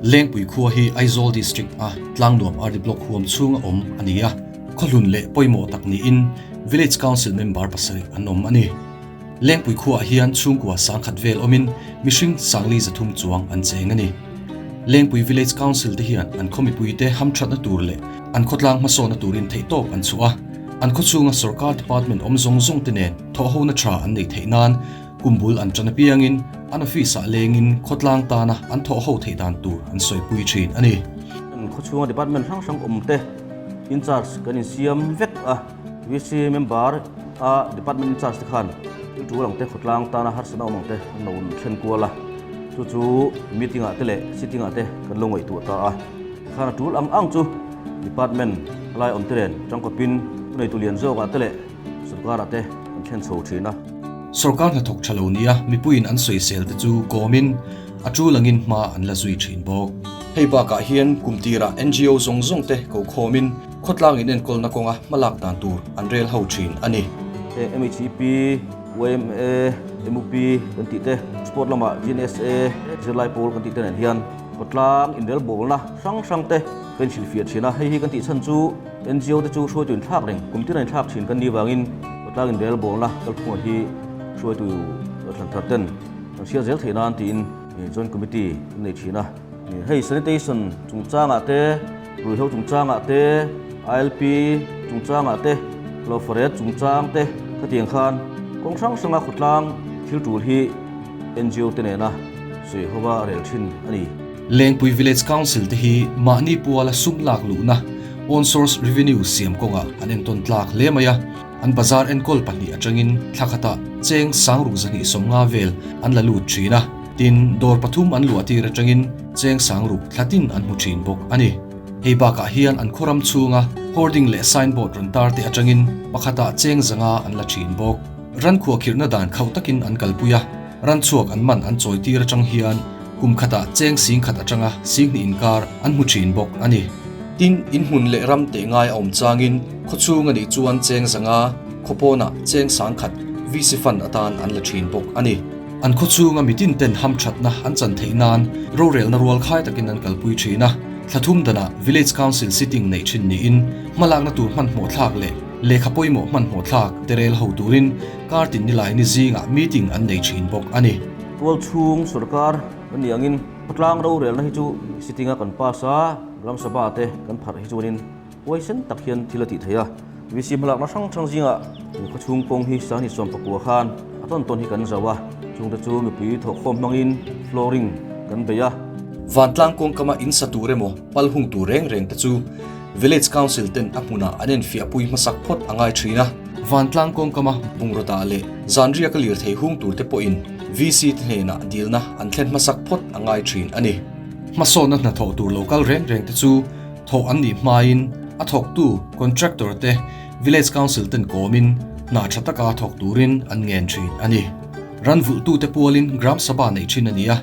Lengpui khua hi Aizawl District a Tlangnuam RD Block huam chhunga awm a ni a, khawhlun leh pawimawh tak niin Village Council member pasarih an awm a ni. Lengpui khuaah hian chhungkua sangkhat vel awmin mihring sangli 300 chuang an cheng a ni. Lengpui Village Council te hian an khaw mipuite hamthatna tur leh an khawtlang hmasawnna turin theihtawp an chhuah a, an khawchhunga sorkar department awm zawng zawng te nen thawhhona tha an neih theih nan kum bul an tan apiangin an office-ah lengin khawtlang tana an thawhho theih dan tur an sawipui thin a ni. An khawchhunga department hrang hrang awm te in charge kan insiam vek a. VC member a department in charge te khan thil tul ang te khawtlang tana harsatna awm ang te an lo thlen kual a, chu chu meeting ah te leh sitting ah te kan lo ngaihtuah ta a, tikhan a tul ang ang chu department lai awm te nen tangkawpin thuneitu lian zawk ah te leh sorkar ah te kan thlen chho thin a. Sorkar hnathawk tha lo nia mipuiin an sawisel te chu kawmin a tul angin hma an la zui thin bawk. Hei bakah hian kum tirah NGO zawng zawng te ko khawmin Khawtlang in enkawlna kawnga hmalak dan tur an rel ho thin a ni. Heng MHEP, YMA, MUP kan tih te, sport lamah GNSA, zirlai pawl kan tih te nen hian khawtlang inrelbawlna hrang hrang te ka inhrilhfiah thin a. Hei hi kan tih chhan chu NGO te chu hruaitu inthlak reng, kum tina inthlak thin kan nih vangin khawtlang inrelbawlna kalphunga hi hruaitu thlan thar ten kan hriat zel theih nan tiin Joint Committee kan nei thin a. Hei sanitation chungchangah te, Ruihhlo chungchangah te, ILP chungchangah te, Hlawhfaret chungchang te khatiang khan kawng hrang hranga khawtlang thil tul hi NGO te nena sawi hova a rel thin a ni. Lengpui Village Council te hi mahni puala sum lak luhna, own source revenue, siam kawngah an entawn tlak hle mai a, an bazar enkawl pahnih atangin thla khatah cheng sangruk 250 vel an la lut thin a. Tin, dawr pathum an luah tir atangin cheng sangruk thlatin an hmu thin bawk a ni. Hei bakah hian an khawram chhunga hoarding leh signboard rawn tar te atangin pakhatah cheng 500 an la thin bawk. Ran khuahkhirhna dan khauh takin an kalpui a, ran chhuak an man an chawi tir atang hian kum khatah cheng 10,000 atanga 20,000 inkar an hmu thin bawk a ni. Tin, in hmun leh ram teh ngai a awm changin khawchhung a nih chuan cheng 500, khawpawnah cheng 10,000 VC fund atan an la thin bawk a ni. An khawchhunga mitin ten hamthatna an chan theih nan rorelna rual khai takin an kalpui thin a, thla thum danah Village Council sitting neih thin niin hmalakna tur hmanhmawh thlak leh lehkha pawimawh hmanhmawh thlak te rel ho turin kar tin nilai ni zingah meeting an nei thin bawk a ni. Tual chhung sorkar kan nih angin khawtlang rorelna hi chu sitting a kan pass a, Gram Sabha te kan pharh hi chuanin Huaisen tak hian thil a tih theih a, VC hmalakna hrang hrang zingah khawchhung kawng hi 2019 khan a tawn tawn hi kan zauh a, chungte chu mipui thawhkhawm hmangin flooring kan bei a. Vantlang kawngkama in sa tur emaw pal hung tur reng reng te chu Village Council ten a hmunah an enfiahpui hmasak phawt a ngai thin a. Vantlang kawngkama bungraw dah leh zanriaka lirthei hung tur te pawhin VC te hnenah dilna an thlen hmasak phawt a ngai thin a ni. Hmasawnna hnathawh tur lo kal reng reng te chu Thawh an nih hmain a thawktu contractor te Village Council ten kawmin hna tha taka thawk turin an ngen thin a ni. Ran vulhtute pualin Gram Sabha neih thin a ni a,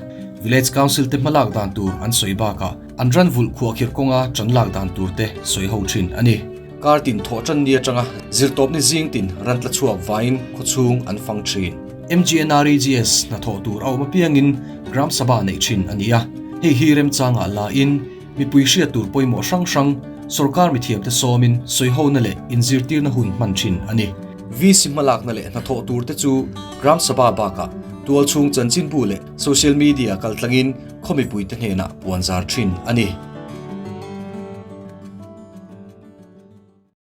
Village Council te hmalak dan tur an sawi bakah an ran vulh khuahkhirh kawnga tan lak dan tur te sawi ho thin a ni. Kar tin thawh tan ni atanga zirtawpni zing tin ran tla chhuak vaiin khawchhung an fang thin. MGNREGS hnathawh tur a awm apiangin Gram Sabha neih thin a ni a, hei hi remchangah la in Mipui hriat tur pawimawh hrang hrang sorkar mithiamte sawmin sawihona leh inzirtirna hun hman thin a ni. VC hmalakna leh hnathawh turte chu Gram Sabha bakah tualchhung chanchinbu leh social media kaltlangin khaw mipuite hnenah puanzar thin a ni.